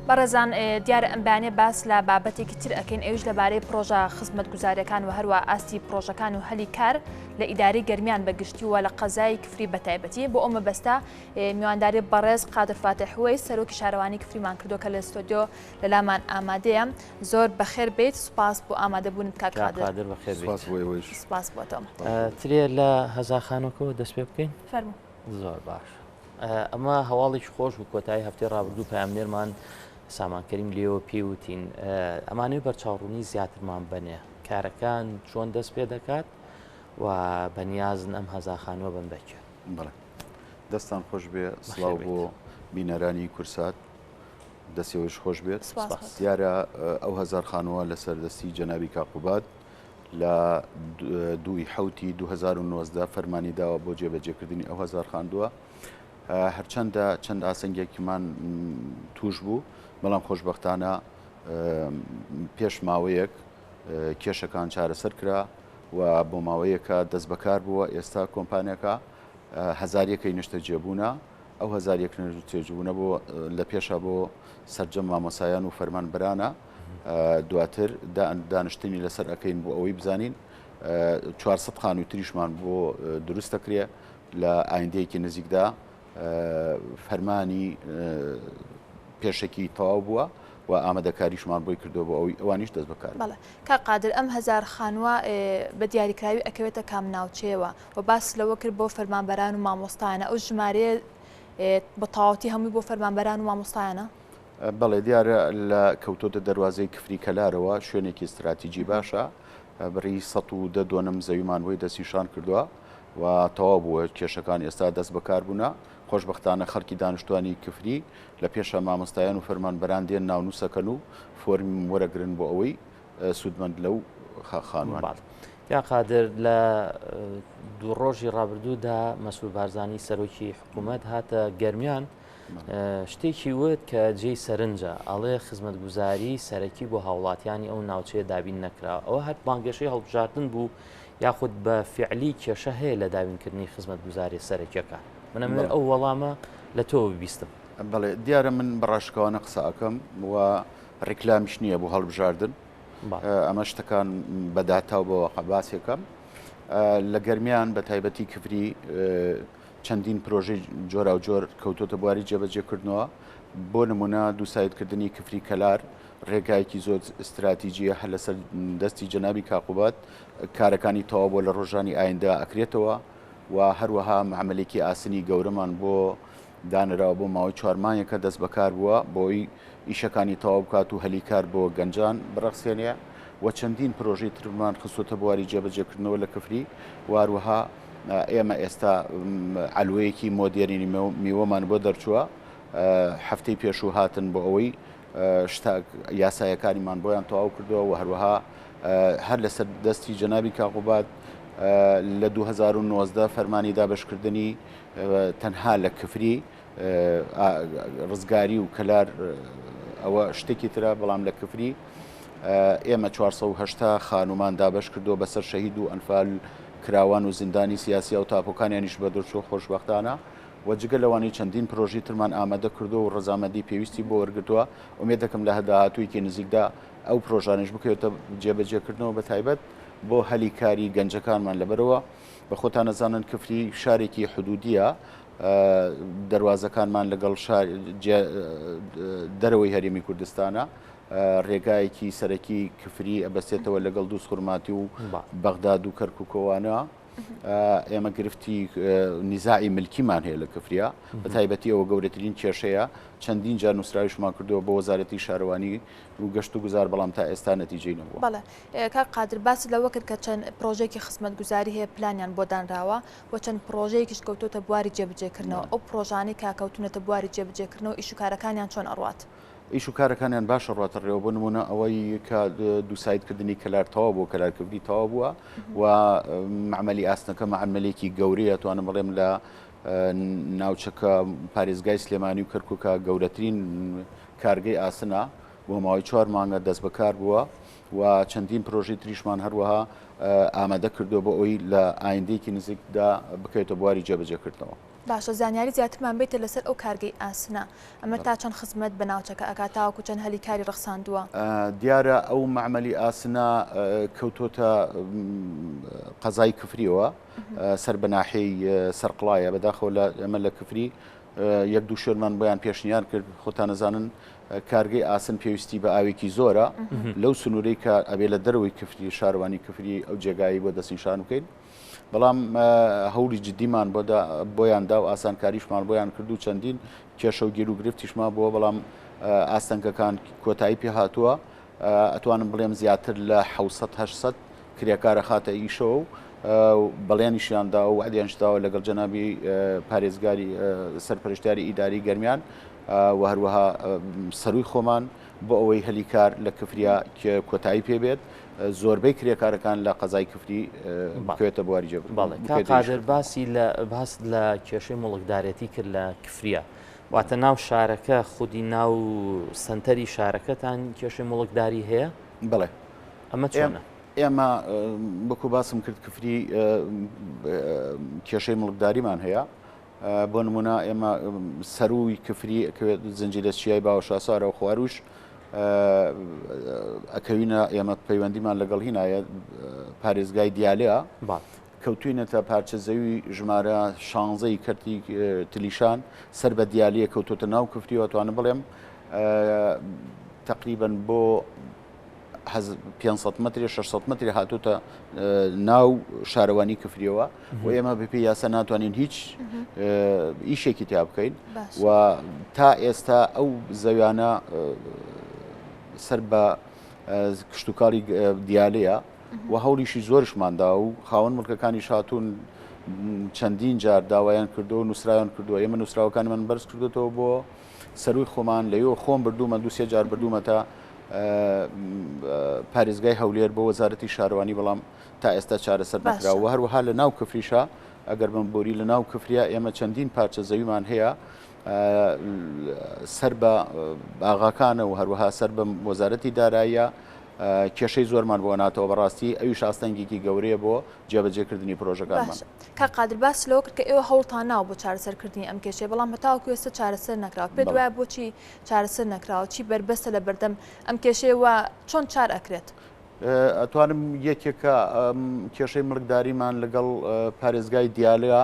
بەڕێزان دیارە ئەم بەیانیە باس لە بابەتێکی تر ئەکەین ئەویش لەبارەی پڕۆژە خزمەتگوزاریەکان و هەروە ئاستی پڕۆژەکان و هەلی کار لە ئیدارەی گەرمیان بە گشتی و لە قەزای کفری بە تایبەتی بۆ ئەو مەبەستە میوانداری بەڕێز قادر فاتح وەیس سەرۆکی شارەوانی کفریمان کردووە کە لە ستۆدیۆ لەلامان ئامادەیە زۆر بەخێر بیت سوپاس بۆ ئامادەبوونت کاک قادر. قادر بەخێر بیت. سوپاس بۆ ئێوەیش. سوپاس بۆ تۆ. ترێ لە هەزارخانۆکەوە دەست پێ بکەین؟ فەرموو. زۆر باش. ئەمە هەواڵێکی خۆش بوو کۆتایی هەفتەی ڕابردوو پەیامنێرمان سامان کەریم لێوە پێی وتین ئەمانەوێ بەرچاوڕوونی زیاترمان بەنێ کارەکان چۆن دەست پێ دەکات و بەنیازن ئەم هەزاخانوە بن بەکێ. بەڵێ دەستان خۆش بێ سڵاو بۆ بینەرانی کورسات دەستێوەش خۆش بێت دیارە ئەو هەزار خانووە لەسەر دەستی جەنابی کاقوباد لە دووی حوتی 2019 فەرمانی داوە بۆ جێبەجێکردنی ئەو هەزار خاندووە هەرچەندە چەند ئاسنگێکمان توش بوو بەڵام خۆشببختانە پێش ماوەیەک کێشەکان چارەسەر کرا و بۆ ماوەیەکە دەست بەکار بووە ئێستا کۆمپانیەکە هەزاریەکەی نیشتە جێبوونە ئەو هەزاریەک تێجبوونە بۆ لە پێشە بۆ سەرجەم مامۆسایان و فەرمانبەرانە دواتر دانیشتنی لەسەر ئەەکەین بۆ ئەوەی بزانین 400 خانووی تریشمان بۆ دروست دەکرێ لە ئایندەیەکی نزیکدا فەرمانی پێشەکی تەواو بووە و ئامادەکاریشمان بۆی کردو بۆ ئەوی ئەوانیش دەست بەکار. بەڵێ کاک قادر ئەم هەزار خانووە بە دیاریکراوی ئەکەوێتە کام ناوچەیەوە و باس لەوە کرد بۆ فەرمانبەران و مامۆستایانە ئەو ژمارەیە بە تەواوەتی هەمووی بۆ فەرمانبەران و مامۆستایانە؟ بەڵێ دیارە لە کەوتۆتە دەروازەی کفری کەلارەوە شوێنێکی استراتیجی باشە بڕی 110 دۆنم زەویمان بۆی دەستنیشان کردووە و تەواو بووە کێشەکان ئێستا دەست بەکار بوونە خۆشببختانە خەڵکی دانیشتوانی کفری لە پێشە مامۆستایان و فەرمانبەران دێن ناونووسەکەن و فۆرم وەرەگرن بۆ ئەوەی سوودمەند لەو خانووان. کاک قادر لە دوو ڕۆژی ڕابردوودا مەسرور بارزانی سەرۆکی حکوومەت هاتە گەرمیان شتێکی وت کە جێی سەرنجە ئەڵێ خزمەتگوزاری سەرەکی بۆ هاوڵاتیانی ئەو ناوچەیە دابین نەکرا ئەوە هەر بانگەشەی هەڵبژاردن بوو یاخود بە فعلی کێشە هەیە لە دابینکردنی خزمەتگوزاری سەرەکیەکان منەمێ ئەو وەڵامە لە تۆ بیستم. بەڵێ دیارە من بە ڕاشکاوانە قسە ئەکەم و ڕیکلامیش نییە بۆ هەڵبژاردن ئەمە شتەکان بە داتا و بە واقع باسێکەم لە گەرمیان بە تایبەتی کفری چەندین پرۆژەی جۆراوجۆر کەوتۆتە بواری جێبەجێکردنەوە بۆ نمونە دووسایدکردنی کفری کەلار ڕێگایەکی زۆر استراتیجیە هەر لەسەر دەستی جەنابی کاقوبات کارەکانی تەواو بۆ لە ڕۆژانی ئایندە ئەکرێتەوە و هەروەها معملێکی ئاسنی گەورەمان بۆ دانراوە بۆ ماوەی چوار مانگێکە دەست بەکار بووە بۆی ئیشەکانی تەواو بکات و هەلی کار بۆ گەنجان بڕەخسێنێ و چەندین پرۆژەی ترمان خستۆتە بواری جێبەجێکردنەوە لە کفری و هەروەها ئێمە ئێستا عەلوەیەکی مۆدێرنی میوەمان بۆ دەرچووە هەفتەی پێشوو هاتن بۆ ئەوەی شتە یاسایەکانیمان بۆیان تەواو کردووە و هەروەها هەر لەسەر دەستی جەنابی کاقوبات لە 2019 فەرمانی دابشکردنی تەنها لە کفری ڕزگاری و کەلار ئەوە شتێکی ترە بەڵام لە کفری ئێمە 480 خانومان دابش کردووە بەسەر شەهید و ئەنفال کراوان و زیندانی سیاسی و تاپۆکانیانیش بە دەرچوە خۆشببختانە و جگە لەوانەی چەندین پرۆژی ترمان ئامادە کردو و ڕەزامەندی پێویستی بۆ وەرگتووە ئومێد دەکەم لە داهاتوویەکی نزیکدا ئەو پرۆژانش بکەوێتە جێبەجێکردنەوە بە تایبەت بۆ هەلی کاری گەنجەکانمان لەبەرەوە بە خۆتان ئەزانن کفری شارێکی حدودیە دەروازەکانمان لەگەڵ شار دەرەوەی هەرێمی کوردستانە ڕێگایەکی سەرەکی کفری ئەبەستێتەوە لەگەڵ دووس خورماتی و بەغداد و کەرککەوانە ئێمە گرفتی نیزاعی ملکیمان هەیە لە کفریا بە تایبەتی ئەوە گەورەترین کێشەیە چەندین جار نووسراویشمان کردووە بۆ وەزارەتی شارەوانی و گەشت و گوزار بەڵام تا ئێستا نەتیجەی نەبووە. بەڵێ کاک قادر باست لەوە کرد کە چەند پرۆژەیەکی خزمەتگوزاری هەیە پلانیان بۆ دانراوە و چەند پرۆژەیەکیش کەوتۆتە بواری جێبجێکردنەوە ئەو پرۆژانەی کە کەوتونەتە بواری جێبجێکردنەوە ئیش و کارەکانیان چۆن ئەڕوات؟ ئیش و کارەکانیان باش ئەڕواتە ڕێوە بۆ نمونە ئەوەی کە دووسایدکردنی کەلار تەواو بووە کەلار کفری تەواو بووە و مەعمەلی ئاسنەکە مەعمەلێکی گەورەیە توانم بڵێم لە ناوچەکە پارێزگای سلێمانی و کەرکووکە گەورەترین کارگەی ئاسنە بۆ ماوەی چوار مانگە دەستبەکار بووە و چەندین پرۆژەی تریشمان هەروەها ئامادە کردووە بۆ ئەوەی لە ئایندەیەکی نزیکدا بکەوێتە بواری جێبەجێکردنەوە. باشە زانیاری زیاترمان بەیتە لەسەر ئەو کارگەی ئاسنە، ئەمە تا چەند خزمەت بە ناوچەکە ئەکات، تاوەکو چەند هەلی کاری ڕەخساندووە؟ دیارە ئەو مەعمەلی ئاسنە کەوتۆتە قەزای کفریەوە سەر بە ناحیەی سەرقڵایە، بەداخەوە لە ئێمە لە کفری یەک دوو شوێنمان بۆیان پێشنیار کرد، خۆتان ئەزانن کارگەی ئاسن پێویستی بە ئاوێکی زۆرە لەو سنوورەی کە ئەبێ لە دەرەوەی کفری شارەوانی کفری ئەو جێگایی بۆ دەستنیشان بکەین. بەڵام هەوڵی جدیمان بۆیان دا و ئاسانکاریشمان بۆیان کرد و چەندین کێشە و گیر و گرفتیشمان بووە بەڵام ئاستەنگەکان کۆتایی پێ هاتووە ئەتوانم بڵێم زیاتر لە 600 800 کرێکارە خاتە ئیشەوە و بەڵێنیشیان دا و وعدیانش داوە لەگەڵ جەنابی پارێزگاری سەرپەرشتیاری ئیداری گەرمیان و هەروەها سەروی خۆمان بۆ ئەوەی هەلی کار لە کفریا کۆتایی پێ بێت زۆربەی کرێکارەکان لە قەزای کفری بکەوێتە بواری جێ بەڵێ کاک قادر باسی لە باست لە کێشەی موڵکدارێتی کرد لە کفریە واتە ناو شارەکە خودی ناو سەنتەری شارەکەتان کێشەی موڵکداری هەیە؟ بەڵێ ئەمە چۆنە؟ ئێمە وەکو باسم کرد کفری کێشەی موڵکداریمان هەیە بۆ نمونە ئێمە سەرووی کفری ئەکەوێت زنجیرە چیای باوەشاسوارە و خواروش ئەکەوینە ئێمە پەیوەندیمان لەگەڵ هینایە پارێزگای دیالەیە کەوتوینەتە پارچە زەوی ژمارە شانزەی کەرتی تلیشان سەر بە دیالیە کەوتۆتە ناو کفریەوە توانم بڵێم تقریبن بۆ 500 متری 600 متری هاتوتە ناو شارەوانی کفریەوە و ئێمە بەپێی یاسا ناتوانین هیچ ئیشێکی تیا بکەین و تا ئێستا ئەو زەویانە سەر بە کشتتوکاڵی دیالەیە و هەوڵیشی زۆرشماندا و خاوەن مڵکەکانی شاتون چەندین جار داوایان کردو و نووسراویان کردووە ئێمە نووسراوەکانی من بەرز کردوتەوە بۆ سەروی خۆمان لەوێ خۆم بردوومە دوو سێ جار بردوومەتە پارێزگای هەولێر بۆ وەزارەتی شارەوانی بەڵام تا ئێستا چارەسەر نەکراوە هەروەها لە ناو کفریشە ئەگەر بم بۆری لە ناو کفریا ئێمە چەندین پارچە زەویمان هەیە سەر بە ئاغاکانە و هەروەها سەر بە وەزارەتی داراییە کێشەی زۆرمان بۆ ناتەوە بەڕاستی ئەویش ئاستەنگێکی گەورەیە بۆ جێبەجێکردنی پرۆژەکانمان. باشە کاک قادر باست لەوە کرد کە ئێوە هەوڵتان ناوە بۆ چارەسەرکردنی ئەم کێشەیە بەڵام هەتاوەکو ئێستا چارەسەر نەکراوە پێت وایە بۆچی چارەسەر نەکراوە چی بەربەستە لە بەردەم ئەم کێشەیە و چۆن چار ئەکرێت؟ ئەتوانم یەکێکە کێشەی مڵکداریمان لەگەڵ پارێزگای دیالە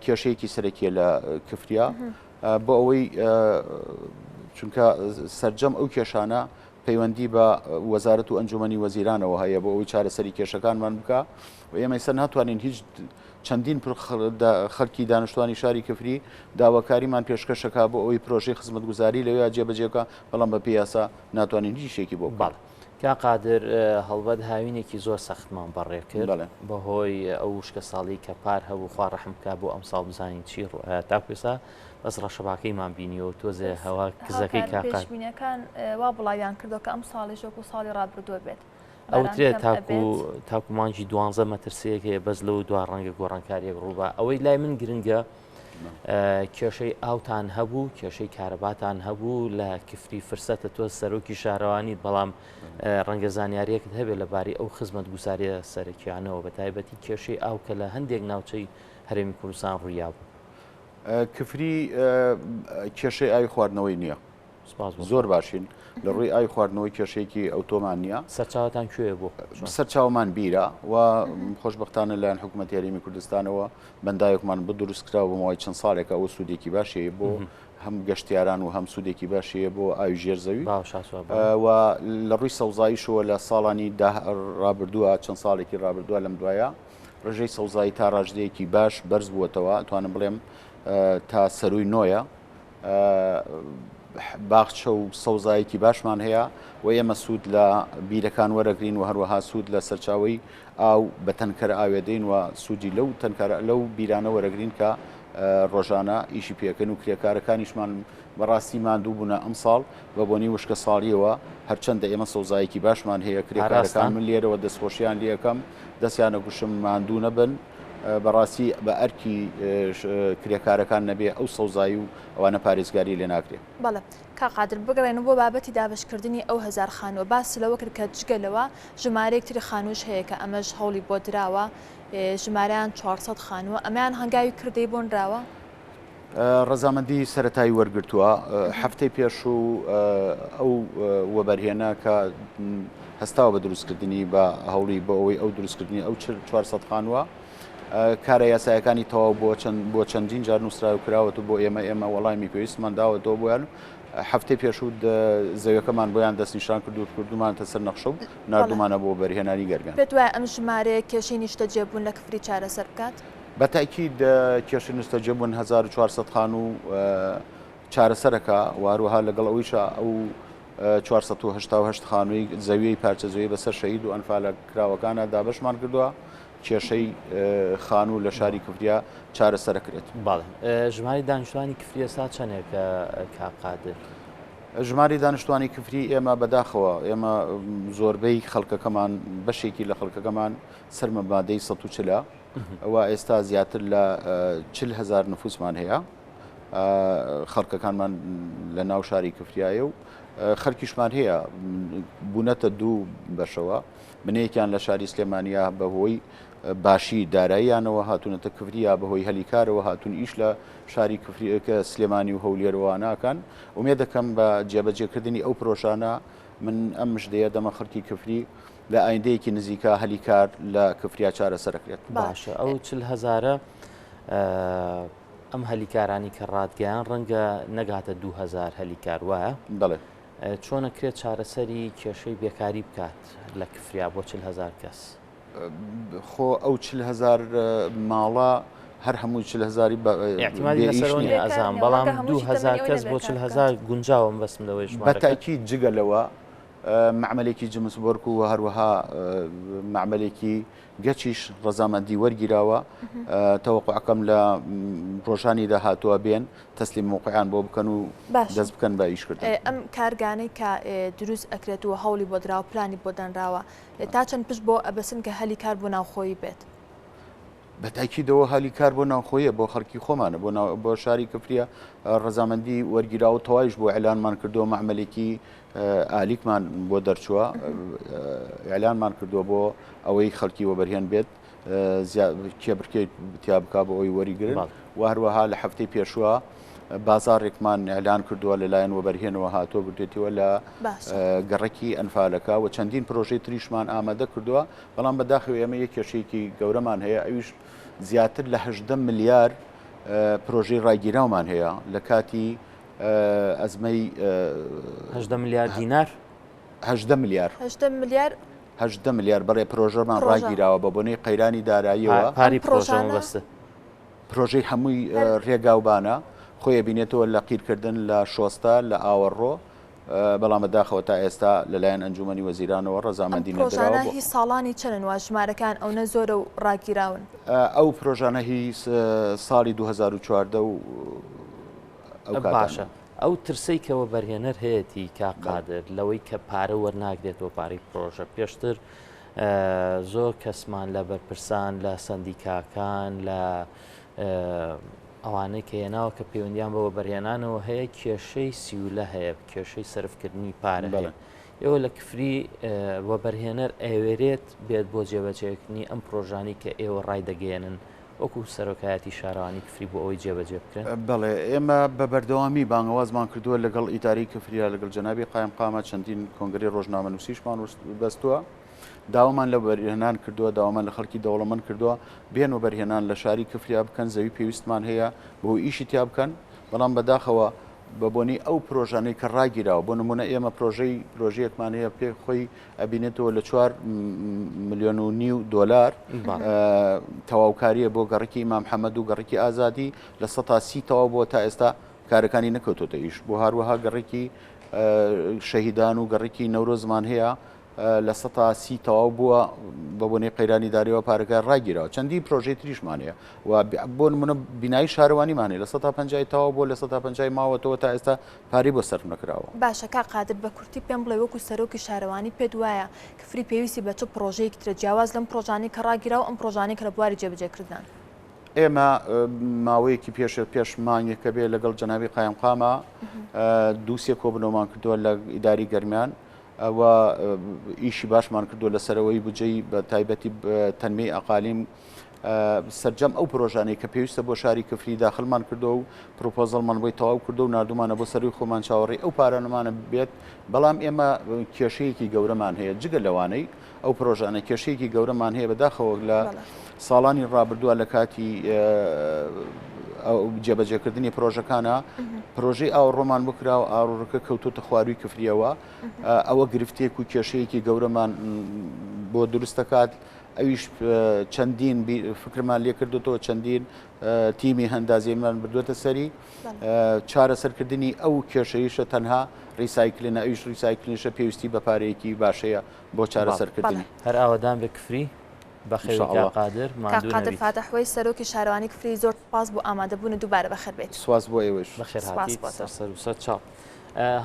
کێشەیەکی سەرەکیە لە کفریا بۆ ئەوەی چونکە سرجەم ئەو کێشانە پەیوەندی بە وەزارەت و ئەنجومەنی وەزیرانەوە هەیە بۆ ئەوەی چارەسەری کێشەکانمان بکا و ئێمە ئێستا ناتوانین هیچ چەندین خەڵکی دانیشتوانی شاری کفری داواکاریمان پێشکەشەکە بۆ ئەوەی پرۆژەی خزمەتگوزاری لەوێ جێبەجێ بکا بەڵام بە پێی یاسا ناتوانین هیچ شتێکی بۆ بکەین. بەڵێ کاک قادر هەڵبەت هاوینێکی زۆر سەختمان بەڕێ کرد بەهۆی ئەو وشکەساڵی کە پار هەبوو خوا ڕەحم بکا بۆ ئەمساڵ بزانین چی ڕوئەیات تاکو ئێستا بەس ڕەشەباکەیمان بینیوە و تۆزێ هەوا کزەکەی هاوکار کاقا. پێشبینیەکان وا بڵاویان کردەوە کە ئەمساڵیش وەکو ساڵی ڕابردووە بێت باران ئەوترێت کەم تاکو ئەبێت. تاکو مانگی دوانزە مەترسیەک هەیە بەس لەو دوا ڕەنگە گۆڕانکاریەک ڕووبا ئەوەی لای من گرنگە کێشەی ئاوتان هەبوو کێشەی کارەباتان هەبوو لە کفری فرسەتە تۆ سەرۆکی شارەوانیت بەڵام ڕەنگە زانیاریەکت هەبێت لەبارەی ئەو خزمەتگوزاریە سەرەکیانەوە بە تایبەتی کێشەی ئاو کە لە هەندێک ناوچەی هەرێمی کوردستان ڕوویابوو. کفری کێشەی ئاوی خواردنەوەی نییە. زۆر باشین لە ڕووی ئاوی خواردنەوەی کێشەیەکی ئەوتۆمان نییە. سەرچاوەتان کوێیە بۆ؟ سەرچاوەمان بیرە و خۆشبەختانە لەلایەن حکوومەتی هەرێمی کوردستانەوە بەنداوێکمان بۆ دروست کراوە بۆ ماوەی چەند ساڵێکە ئەوە سوودێکی باشی هەیە بۆ هەم گەشتیاران و هەم سوودێکی باشی هەیە بۆ ئاوی ژێر زەوی و لە ڕووی سەوزاییشەوە لە ساڵانی ڕابردووە چەند ساڵێکی ڕابردووە لەم دوایە ڕێژەی سەوزایی تا ڕاژدەیەکی باش بەرز بووەتەوە، ئەتوانم بڵێم تا سەرووی نۆیە. باخچە و سەوزایەکی باشمان هەیە و ئێمە سوود لە بیرەکان وەرەگرین و هەروەها سوود لە سەرچاوەی ئاو بە تەنکەر ئاوێدەین و سوودی لەو تەنکەرە لەو بیرانە وەرەگرین کە ڕۆژانە ئیشی پێکەن و کرێکارەکانیشمان بەڕاستی ماندوو بوونە ئەمساڵ بە بۆنەی وشکە ساڵیەوە هەرچەندە ئێمە سەوزایەکی باشمان هەیە کرێکارەکان من لێرەوە دەستخۆشیان لێکەم دەستیان ئەگوشم ماندوو نەبن بەڕاستی بە ئەرکی کرێکارەکان نەبێ ئەو سەوزایی و ئەوانە پارێزگاری لێ ناکرێ. بەڵێ کاک قادر بگەڕێینەوە بۆ بابەتی دابەشکردنی ئەو هەزار خانووە باست لەوە کرد کە جگە لەوە ژمارەیەک تری خانووش هەیە کە ئەمەش هەوڵی بۆ دراوە ژمارەیان 400 خانووە ئەمەیان هەنگاوی کردەی بۆ نراوە؟ ڕەزامەندی سەرەتایی وەرگرتووە، هەفتەی پێشوو ئەو وەبەرهێنە کە هەستاوە بە دروستکردنی بە هەوڵی بۆ ئەوەی ئەو دروستکردنی ئەو 400 خانووە کارە یاسایەکانی تەواو بۆ چەند بۆ چەندین جار نووسراوە کراوەت و بۆ ئێمە ئێمە وەڵامی پێویستمان داوەتەوە بۆیان هەفتەی پێشوو زەویەکەمان بۆیان دەستنیشان کرد و کردومانەتە سەر نەخشە و ناردومانە بۆ بەرهێنانی گەرمیان. پێت وایە ئەم ژمارەیە کێشەی نیشتەجێبوون لە کفری چارەسەر بکات؟ بە تەئکید کێشەی نیشتەجێبوون 1400 خانوو چارەسەرەکا و هەروەها لەگەڵ ئەوەیشا ئەو 488 خانووی زەویەی پارچە زەویە بەسەر شەهید و ئەنفالە کراوەکانە دابەشمان کردووە کێشەی خانوو لە شاری کفریا چارەسەرەکرێت. بەڵێ ژمارەی دانیشتوانی کفری ئێستا چەندێکە کاک قادر؟ ژمارەی دانیشتوانی کفری ئێمە بەداخەوە ئێمە زۆربەی خەڵکەکەمان بەشێکی لە خەڵکەکەمان سەر بە مادەی 140 ە ئەوە ئێستا زیاتر لە 40 هەزار نفوسمان هەیە خەڵکەکانمان لە ناو شاری کفریایە و خەرکیشمان هەیە بوونەتە دوو بەشەوە بنەیەکیان لە شاری سلێمانیا بەهۆی باشی داراییانەوە هاتوونەتە کفری یا بەهۆی هەلی کارەوە هاتوون ئیش لە شاری کفری کە سلێمانی و هەولێرەوە ناکەن ئومێد دەکەم بە جێبەجێکردنی ئەو پرۆژانە من ئەم مژدەیە دەمە خەڵکی کفری لە ئایندەیەکی نزیکا هەلی کار لە کفریا چارەسەرەکرێت. باشە ئەو 40 هەزارە ئەم هەلیکارانی کە ڕاتگەیان ڕەنگە نەگاتە 2000 هەلیکار وایە؟ بەڵێ. چۆن ئەکرێت چارەسەری کێشەی بێکاری بکات لە کفریا بۆ 40 هەزار کەس؟ خۆ ئەو 40 هەزار ماڵە هەر هەمووی 40 هەزاری احتیمالی لەسەرەوە نییە ئەزانم بەڵام 2000 کەس بۆ 40 هەزار گونجاوە مەبەستم لەوەی ژمارەکە. بەتەئکید جگە لەوە مەعمەلێکی جمسبۆرگ و هەروەها مەعمەلێکی گەچیش ڕەزامەندی وەرگیراوە تەوەقعەکەم لە ڕۆژانی داهاتووە بێن تەسلیم موقعیان بۆ بکەن و دەست بکەن بە ئیشکردن. ئەم کارگانەی کە دروست ئەکرێت و هەوڵی بۆ دراوە پلانی بۆ دانراوە تا چەند پشت بۆ ئەبەسن کە هەلی کار بۆ ناوخۆیی بێت؟ بە تاکیدەوە هەلی کار بۆ ناوخۆیە بۆ خەڵکی خۆمانە بۆ بۆ شاری کفریە ڕەزامەندی وەرگیراوە تەوایش بۆ ئەلانمان کردووە مەعمەلێکی ئالیکمان بۆ دەرچووە ئیعلانمان کردووە بۆ ئەوەی خەڵکی وەبەرهێن بێت کێبرکێ تیا بکا بۆ ئەوەی وەریگرن و هەروەها لە هەفتەی پێشووە بازاڕێکمان ئیعلان کردووە لەلایەن وەبەرهێنەوە هاتووە بردێتەوە لە گەڕەکی ئەنفالەکە و چەندین پرۆژەی تریشمان ئامادە کردووە بەڵام بەداخەوە ئێمە یەک کێشەیەکی گەورەمان هەیە ئەویش زیاتر لە هەژدە ملیار پرۆژەی ڕاگیراومان هەیە لە کاتی ئەزمەی 18 ملیار دینار 18 ملیار 18 ملیار 18 ملیار بەڵێ پرۆژەمان ڕاگیراوە بە بۆنەی قەیرانی داراییەوە پاری پرۆژە بەستە پرۆژەی هەمووی ڕێگاوبانە خۆی بینێتەوە لە قیرکردن لە شۆستە لە ئاوەڕۆ بەڵام بەداخەوە تا ئێستا لەلایەن ئەنجومەنی وەزیرانەوە ڕەزامەندی نەدراوە. ئەم پرۆژانە هی ساڵانی چەنن وا ژمارەکان ئەونە زۆرە و ڕاگیراون؟ ئەو پرۆژانە هی ساڵی 2014 و ئەو کاتانە. باشە ئەو ترسەی کە وەبەرهێنەر هەیەتی کاک قادر لەوەی کە پارە وەرناگرێتەوە پارەی پرۆژە پێشتر زۆر کەسمان لە بەرپرسان لە سەندیکاکان لە ئەوانەی کە هێناوە کە پەیوەندیان بە وەبەرهێنانەوە هەیە کێشەی سیولە هەیە کێشەی سەرفکردنی پارە هەیە ئێوە لە کفری وەبەرهێنەر ئەوێرێت بێت بۆ جێبەجێکردنی ئەم پرۆژانی کە ئێوە ڕایدەگەیەنن وەکو سەرۆکایەتی شارەوانی کفری بۆ ئەوەی جێبەجێ بکرێن؟ بەڵێ ئێمە بە بەردەوامی بانگەوازمان کردووە لەگەڵ ئیدارەی کفریا لەگەڵ جەنابی قایمقامە چەندین کۆنگرەی ڕۆژنامەنووسیشمان بەستووە داوامان لە وەبەرهێنان کردووە داوامان لە خەڵکی دەوڵەمەند کردووە بێن وەبەرهێنان لە شاری کفریا بکەن زەوی پێویستمان هەیە بۆ ئیشی تیا بکەن بەڵام بەداخەوە بە بۆنەی ئەو پرۆژانەی کە ڕاگیراوە بۆ نمونە ئێمە پرۆژەی پرۆژەیەکمان هەیە پێ خۆی ئەبینێتەوە لە 4 ملیۆن و نیو دۆلار تەواوکاریە بۆ گەڕکی ئیمام حەمەد و گەڕکی ئازادی 30% تەواو بۆ تا ئێستا کارەکانی نەکەوتۆتە ئیش بۆ هەروەها گەڕێکی شەهیدان و گەڕێکی نەورۆزمان هەیە 30% تەواو بووە بە بۆنەی قەیرانی داریەوە پارەکە ڕاگیراوە چەندین پرۆژەی تریشمان هەیە و بۆ نمونە بینایی شارەوانیمان هەیە 50% تەواو بووە 50% ماوەتەوە تا ئێستا پارەی بۆ سەرف نەکراوە. باشە کاک قادر بە کورتی پێم بڵێ وەکو سەرۆکی شارەوانی پێت وایە کفری پێویستی بە چ پڕۆژەیەکی ترە جیاواز لەم پڕۆژانەی کە ڕاگیراو ئەم پڕۆژانەی کە لە بواری جێبەجێکردنان؟ ئێمە ماوەیەکی پێش پێش مانگێکە بێ لەگەڵ جەنابی قایمقامە دووسێ کۆبنەوەمان کردووە لە ئیداری گەرمیان و ئیشی باشمان کردووە لەسەرەوەی بودجەی بە تایبەتی تەنمیەی ئەقالیم. سەرجەم ئەو پرۆژانەی کە پێویستە بۆ شاری کفری داخلمان کردووە و پرۆپۆزەڵمان بۆی تەواو کردو و ناردومانە بۆ سەروی خۆمان چاوەڕێی ئەو پارانەمانە بێت بەڵام ئێمە کێشەیەکی گەورەمان هەیە جگە لەوانەی ئەو پرۆژانە کێشەیەکی گەورەمان هەیە بەداخەوە لە ساڵانی ڕابردووە لە کاتی جێبەجێکردنی پرۆژەکانە پرۆژەی ئاوڕۆمان بکرا و ئاڕۆڕەکە کەوتۆتە خواروی کفریەوە ئەوە گرفتێک و کێشەیەکی گەورەمان بۆ دروست دەکات ئەویش چەندین فکرمان لێکردوتەوە چەندین تیمی هەندازیمان بردوێتە سەری چارەسەرکردنی ئەو کێشەیشە تەنها ریسایکلینە ئەویش ریسایکلینشە پێویستی بە پارەیەکی باشەیە بۆ چارەسەرکردنی. هەر ئاوەدان بێ کفری. بەخێوی کاک قادر ماندوو کاک قادر نەبیت. فاتح وەیس سەرۆکی شارەوانی کفری زۆر سوپاس بۆ ئامادەبوونت دووبارە بەخێر بێیت. سواس بۆ ئێوەش. بەخێر سوپاس هاتیت بۆ تۆ. سەر و سەر چاو.